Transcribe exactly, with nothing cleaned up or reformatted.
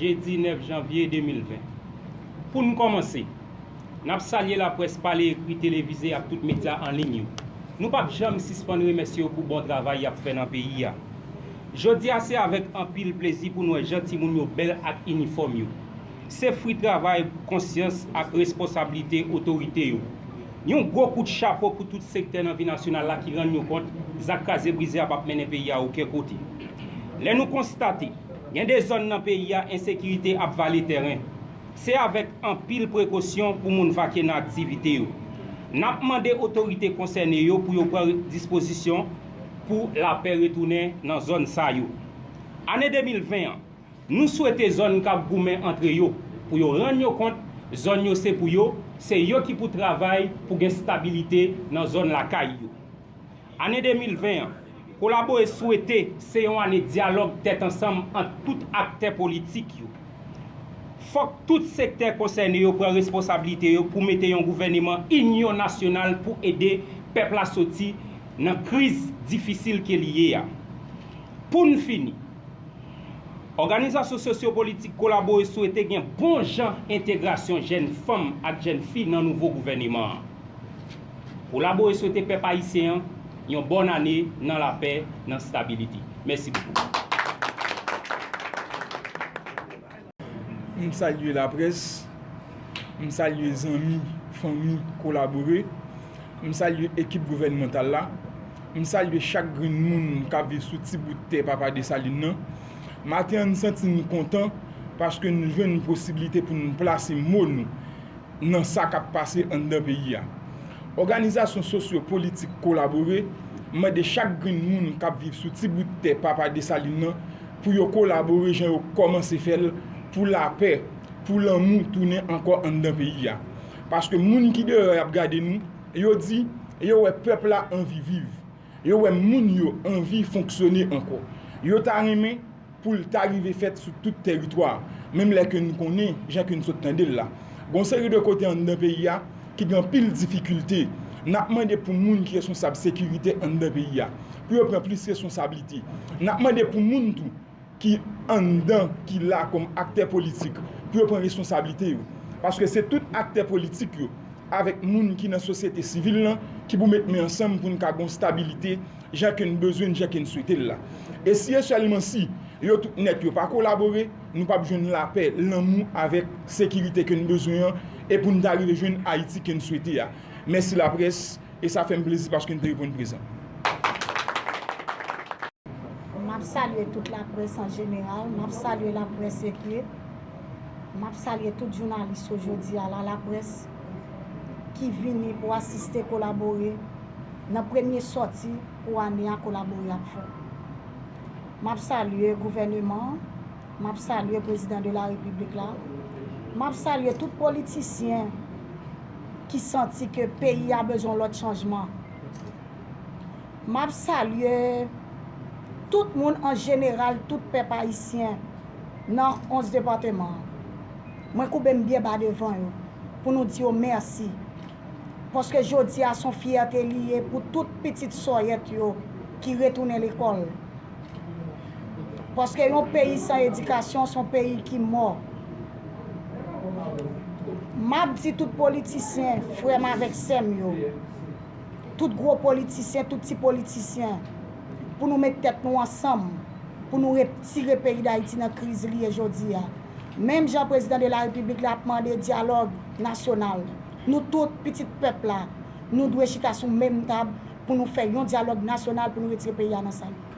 Jedi nèf janvye de mil ven. Pou n kòmanse, n ap salye laprès pale, ekri, televize ak tout medya an liy yo. Nou p ap janm sispann remèsye yo pou bon travay y ap fè nan peyi a. Jodi a, se avèk anpil plezi pou n wè jan timoun yo bèl ak inifòm yo. Se fwi travay, konsyans ak responsablite otorite yo. Yon gwo kout chapo pou tout sektè nan vi nasyonal la ki rann yo kont zak kraze brize a p ap mennen peyi a okenn kote. Lè nou konstate gen de zòn nan peyi a ensekirite ap vale tèren, se avèk anpil prekosyon pou moun vake nan aktivite yo. N ap mande otorite konsène yo pou yo pran dispozisyon pou lapè retounen nan zòn sa yo. Ane de mil ven an, nou swete zòn k ap goumen antre yo pou yo rann yo kont zòn yo se pou yo, se yo ki pou travay pou gen stabilite nan zòn lakay yo. Ane de mil ven an, Kolabore swete se yon ane dyalòg tèt ansanm ant tout aktè politik yo. Fòk tout sektè konsène yo pran responsablite yo pou mete yon gouvèneman inyon nasyonal pou ede pèp la soti nan kriz difisil ke li ye a. Pou n fini, òganizasyon sosyopolitik Kolabore swete gen bon jan entegrasyon jèn fanm ak jèn fi nan nouvo gouvèneman an. Kolabore swete pèp ayisyen an yon bòn ane nan lapè, nan stabilite. Mèsi bokou. M salye laprès, m salye zanmi, fanmi Kolabore, m salye ekip gouvènmantal la, m salye chak grenn moun k ap viv sou ti bout tè Papa Desalin nan. Maten an, n santi n kontan paske n jwenn posiblite pou n plase mo nou nan sa k ap pase anndan peyi a. Òganizasyon sosyo-politik Kolabore mande chak grenn moun k ap viv sou ti bout tè Papa Desalin nan pou yo kolabore jan yo kòmanse fè l pou lapè, pou lanmou tounen ankò anndan peyi a. Paske moun ki deyò y ap gade nou, yo di yo wè pèp la anvi viv. Yo wè moun yo anvi fonksyone ankò. Yo ta renmen pou l ta rive fèt sou tout tèritwa, menm lè ke n konnen, jan ke n sot tande l la, gen yon seri de kote anndan peyi a ki gen anpil difikilte. N ap mande pou moun ki responsab sekirite anndan peyi a, pou yo pran plis responsablite. N ap mande pou moun tou ki anndan, ki la kòm aktè politik, pou yo pran responsablite yo. Paske se tout aktè politik yo, avèk moun ki nan sosyete sivil lan, ki pou met men ansanm pou n ka gen yon stabilite, jan ke n bezwen l, jan ke n swete l la. E si e sèlman si yo tout nèt yo pa kolabore, nou p ap jwenn lapè, lanmou avèk sekirite ke n bezwen an, e pou n ta rive jwenn Ayiti ke n swete a. Mèsi laprès, e sa fè m plezi paske n te reponn prezan. M ap salye tout laprès an jeneral, m ap salye laprès ekri, m ap salye tout jounalis yo jodi a la, laprès ki vini pou asiste Kolabore nan premye sòti pou ane a Kolabore ap fè. M ap salye gouvèneman an, m ap salye prezidan de la repiblik la, m ap salye tout politisyen ki santi ke peyi a bezwen yon lòt chanjman. M ap salye tout moun an jeneral, tout pèp ayisyen nan onz depatman an. Mwen koube m byen ba devan yo pou nou di yo mèsi. Paske jodi a se yon fyète li ye pou tout pitit sòyèt yo ki retounen lekòl. Paske yon peyi san edikasyon se yon peyi ki mò. M ap di tout politisyen, frè m avèk sè m yo, tout gwo politisyen, tout ti politisyen, pou nou met tèt nou ansanm, pou nou retire peyi Dayiti nan kriz li ye jodi a. Menm jan prezidan de la repiblik la ap mande dyalòg nasyonal, nou tout pitit pèp la, nou dwe chita sou menm tab pou nou fè yon dyalòg nasyonal pou nou retire peyi a nan sa l ye.